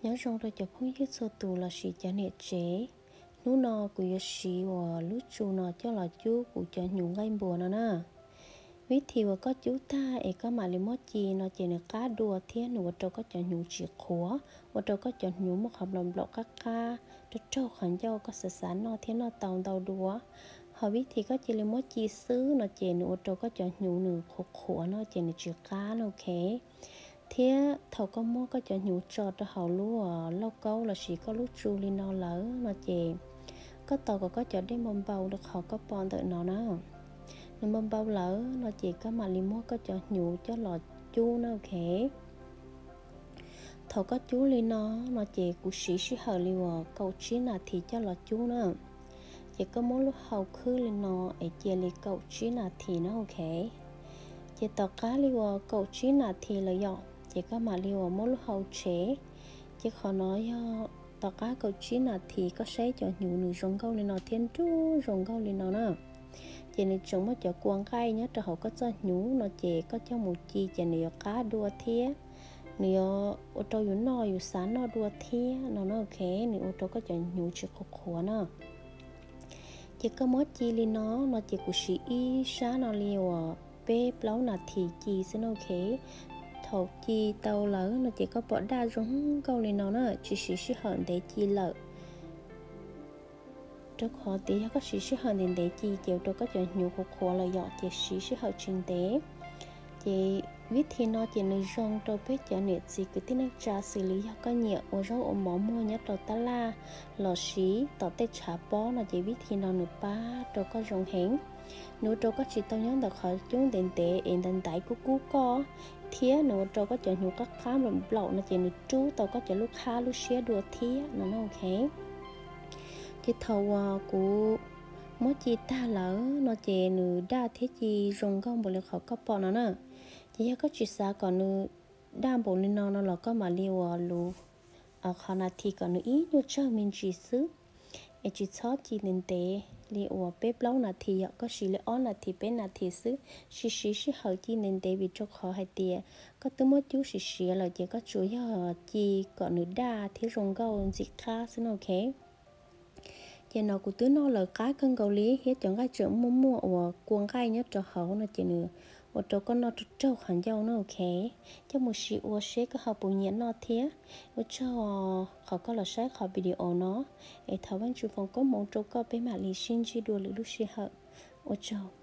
Nyob zoo rau cov phooj ywg txhua tus lossis cov niam tsev. Hnub no kuv yuav siv uas lub tsu no coj los cub kuv cov hnyuv nqaij npua no na. Vib thim uas koj cub tag es koj mam li muab ci no ces nws qab dua thiab nws ua rau koj cov hnyuv tsis qhuav, ua rau koj cov hnyuv muaj qhov nplaum nplaum qab qab, raug raug qhov ncauj koj xav xav noj thiab noj tau ntau dua. Ho vib thim koj cia li muab ci xwb no ces nws ua rau koj cov hnyuv nws qhuav qhuav no ces nws tsis qab no, ok. Thiab thaum koj muab koj cov hnyuv tso rau hauv lub lauj kaub lossis koj lub tsu li no lawm no ces koj tos kom koj cov dej npau npau rau qhov koj pom ntawm no na. Nws npau npau lawm no ces koj mam li muab koj cov hnyuv coj los cub na, ok. Thaum koj cub li no no ces kuv siv sij hawm li uas kaum tsib nas this coj los cub na. Ces koj muab lub hau khwb li no es cia li kaum tsib nas this na, ok. Ces tom qab li uas kaum tsib nas this lawm yom ces koj mam li uas muab lub hau tshev. Ces qhov no yog tom qab kaum tsib nas this koj saib cov hnyuv nws zoo nkauj li no thiab nruj zoo nkauj li no na. Ces nws tseem muaj cov kua nqaij nyob rau hauv koj txoj hnyuv no ces koj coj mus ci ces nws yuav qab dua thiab nws yuav ua rau yus noj yus xav noj dua thiab no na, ok. Nws ua rau koj cov hnyuv tsis qhuav qhuav na. Ces koj muab ci li no no ces kuv siv ib sab no li uas peb plaub nas this ci xwb no, ok. Thaum ci tau lawm no ces koj pom daj zoo nkauj li no na, tsis siv sij hawm ntev ci lawm. Rau qhov tias yog koj siv sij hawm ntev ntev ci ces ua rau koj cov hnyuv qhuav qhuav lawm yom, ces siv sij hawm tsis ntev. Ces vib thim no ces nws zoo rau peb cov niam txiv kwv tij neej tsa xws li yog koj nyiam ua zaub ua mov muag nyob rau tab laj lossis tom tej tshav pob no ces vib thim no nws pab rau koj zoo heev. Nws ua rau koj tsis tau nyob ntawm qhov cub ntev ntev es ntaiv ntaiv kub kub koj, thiab nws ua rau koj cov hnyuv qab qab nplaum nplaum no ces nws rub tau koj cov lub qhab lub siab dua thiab no na, ok. Ces thaum uas kuv muab ci tag lawm no ces nws daj thiab ci zoo nkauj npaum li qhov koj pom no na. Ces yog koj tsis xav kom nws daj npaum li no no los koj mam li uas luv qhov nas this kom nws ib nyuag tsawg me ntsis xwb, es tsis txhob ci ntev ntev li uas peb plaub nas this yom, koj siv li ob nas this peb nas this xwb, tsis siv sij hawm ci ntev ntev vim rau qhov hais tias koj twb muab cub siav siav lawm ces koj tsuas yog ci kom nws daj thiab zoo nkauj ntxim qab xwb no, ok. Ces no kuv twb noj lawm qab kawg nkaus li thiab cov nqaij tseem muaj muaj uas kua nqaij nyob rau hauv no ces nws ua rau koj noj raug raug qhov ncauj no, ok. Coj mus sim ua seb koj ho puas nyiam noj thiab. Ua tsaug qhov koj los saib qhov video no, es thov Vajtswv foom koob hmoov rau koj, peb mam li sib ntsib dua lwm lub sij hawm. Ua tsaug.